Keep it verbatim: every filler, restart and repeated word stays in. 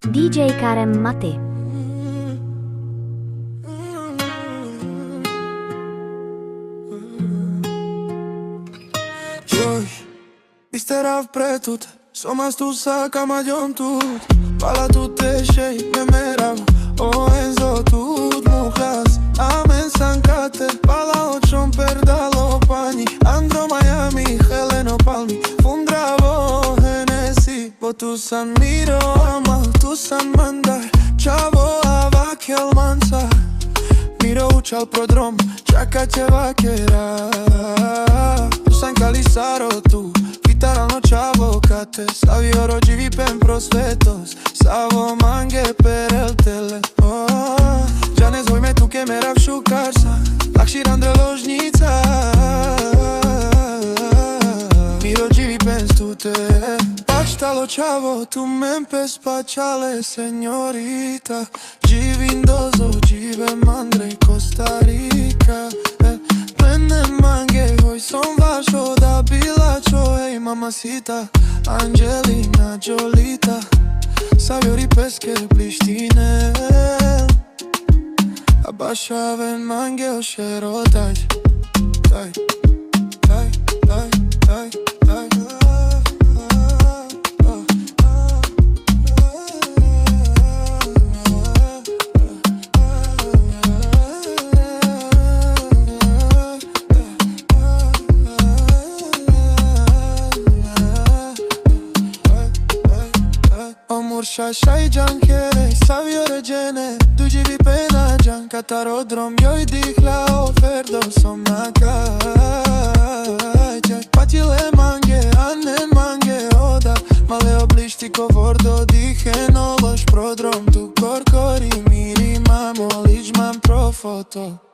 Dj Karem Mate. Joj, isterav pre tut, so ma stusa ka ma djon tut. Pala tute šej me merav, o Enzo tut muhlas. Amen san kate, pala o čhon perdalo panji. Andro Majami, Heleno Palmi, fundra vo Henesi. Bo tu san miro amal, tu san mandar, čhavo avakhel manca. Miro učal prodrom, čhaka će vakera. Tu san kali sar o tu, pitaralno čhavo kate. Savi oro dživipen prosvetos, savo mange perel tele. O, džanes hoj me tuke merav šukar sa, lakšir andre ložnica. Miro dživipen s tute. Pačhalo čhavo, tumen pes pačhale, senjorita. Dživindozo, džive mandre Kosta Rika. E, mene mange hoj som vašo da bilačo, ej, mamasita, Angelina Jolita. Savjori peske blištine. A bašaven mange o šero taj, taj, taj, taj, taj, taj. O murša šaj džan kere, savjore džene, tu dživipena džan, katar o drom joj dikhlja o Ferdo so ma ka džan. Pačhile mange, anen mange o da, male o blišti ko vordo dihen o loš prodrom, tu korkori miri ma molič man pro foto.